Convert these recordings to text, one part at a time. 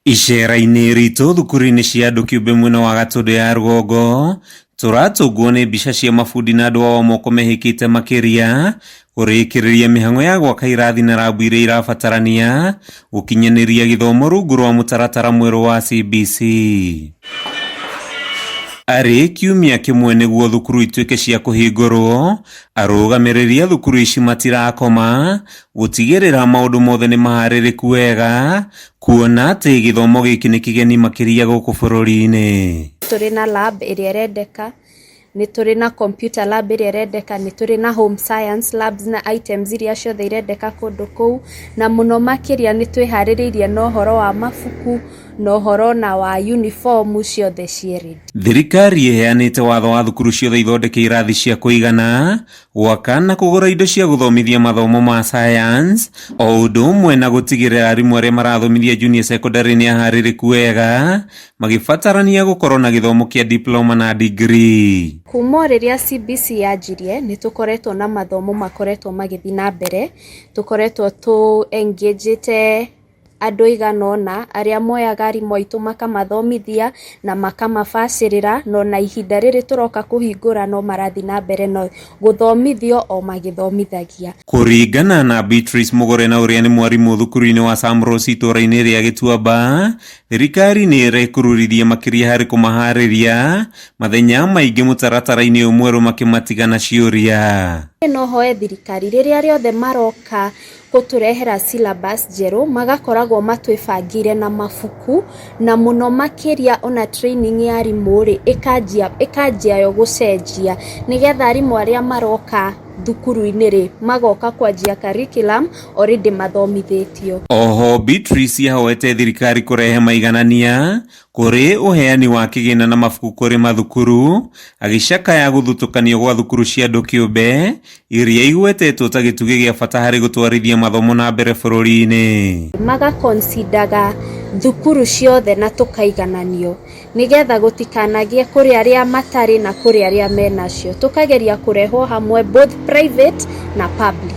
Icera-inĩ ritũ thukuru-inĩ cia andũ kĩũmbe mwena wa Gatũndũ ya rũgongo, tũratũngwo nĩ mbica cia mabundi na andũ ao moko mehĩkĩte makĩria kũrĩkĩrĩria mĩhang'o ya gwaka irathi na rabu iria irabatarania gũkinyanĩria gĩthomo rungu rwa mũtaratara mwerũ wa CBC. Arĩ kiumia kĩmwe nĩguo thukuru ituĩke cia kũhingũrwo, arũgamĩrĩri a thukuru ici matirakoma gũtigĩrĩra maũndũ mothe nĩ maharĩrĩku wega kuona atĩ gĩthomo gĩkĩ nĩ kĩgeni makĩria gũkũ bũrũri-inĩ. Tũrĩ na lab ĩrĩa ĩrendeka, nĩ tũrĩ na computer lab ĩrĩa ĩrendeka, nĩ tũrĩ na home science labs na items iria ciothe irendeka kũndũ kũu, na mũno makĩria nĩ twĩharĩrĩirie na ũhoro wa mabuku na ũhoro na wa uniform ciothe ciĩ ready. Thirikari ĩheanĩte watho wa thukuru ciothe ithondeke irathi cia kũigana, gwaka na kũgũra indo cia gũthomithia mathomo ma science, o ũndũ ũmwe na gũtigĩrĩra arimũ arĩa marathomithia junior secondary nĩ aharĩrĩku wega, magĩbatarania gũkorwo na gĩthomo kĩa diploma na degree. Kuma o rĩrĩa CBC yanjirie nĩ tũkoretwo na mathomo makoretwo magĩthiĩ na mbere, tũkoretwo tũ engage andũ aigana ũna arĩa moyaga arimũ aitũ makamathomithia na makamabacĩrĩra, na ona ihinda rĩrĩ tũroka kũhingũra no marathiĩ na mbere na gũthomithio o magĩthomithagia. Kũringana na Beatrice Mũgore na ũrĩa nĩ mwarimũ thukuru-inĩ wa Samrose itũũra-inĩ rĩa Gĩtuamba, thirikari nĩ ĩrekururithia makĩria harĩ kũmaharĩria mathenya maingĩ mũtaratara-inĩ ũyũ mwerũ makĩmatiga na ciũria. No hoe thirikari rĩrĩa rĩothe maroka gũtũrehera syllabus njerũ magakoragwo matwĩbangĩire na mabuku, na mũno makĩria ona training ya arimũ rĩ ĩkanjia yo gũcenjia nĩgetha arimũ arĩa maroka thukuru-inĩ rĩ magoka kwanjia curriculum already mathomithĩtio. Oho Beatrice ahoete thirikari kũrehe maiganania kũrĩ ũheani wa kĩgĩna na mabuku kũrĩ mathukuru, agĩcakaya gũthutũkanio gwa thukuru cia andũ kĩũmbe iria igwetetwo ta gĩtugĩ gĩa bata harĩ gũtwarithia mathomo na mbere bũrũri-inĩ. Magakonsidaga thukuru ciothe na tũkaigananio nĩgetha gũtikanagĩe kũrĩ arĩa matarĩ na kũrĩ arĩa menacio, tũkageria kũrehwo hamwe both private na public.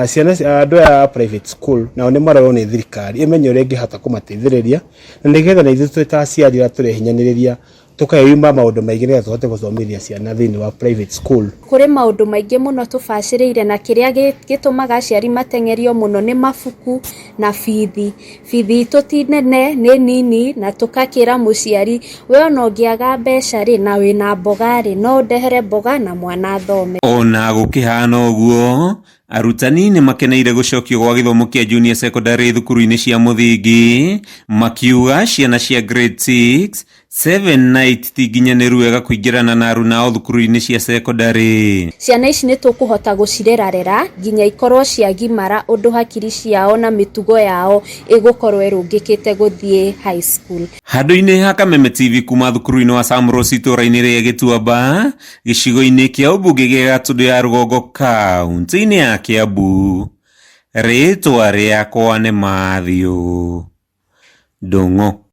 Ciana andũ aya a private school nao nĩ marorwo nĩ thirikari ĩmenye ũrĩa ĩngĩhota kũmateithĩrĩria, na nĩgetha na ithuĩ twĩ ta aciari arĩa tũrehinyanĩrĩria tũkeyuma maũndũ maingĩ nĩgetha tũhote gũthomithia ciana thĩinĩ wa private school. Kũrĩ maũndũ maingĩ mũno tũbacĩrĩire, na kĩrĩa gĩtũmaga aciari mateng'erio mũno nĩ mabuku na bithi. Bithi itũ ti nene, nĩ nini, na tũgakĩra mũciari we ona ũngĩaga mbeca rĩ na wĩna mboga rĩ no ũndehere mboga na mwana athome. Ona gũkĩhana ũguo, arutani nĩ makeneire gũcokio gwa gĩthomo kĩa junior secondary thukuru-inĩ cia mũthingi, makiuga ciana cia grade 6, 7 na 8 ti nginyanĩru wega kũingĩrana na arunao thukuru-inĩ cia secondary. Ciana ici nĩ tũkũhota gũcirerarera nginya ikorwo ciagimara ũndũ hakiri ciao na mĩtugo yao ĩgũkorwo ĩrũngĩkĩte gũthiĩ high school. Handũ-inĩ ha Kameme TV kuma thukuru-inĩ wa Samrose itũũra-inĩ rĩa Gĩtuamba, gĩcigo-inĩ kĩa ũmbunge gĩa Gatũndũ ya rũgongo kaunti-inĩ ya Kiambu, rĩtwa rĩakwa nĩ Matthew Ndung'u.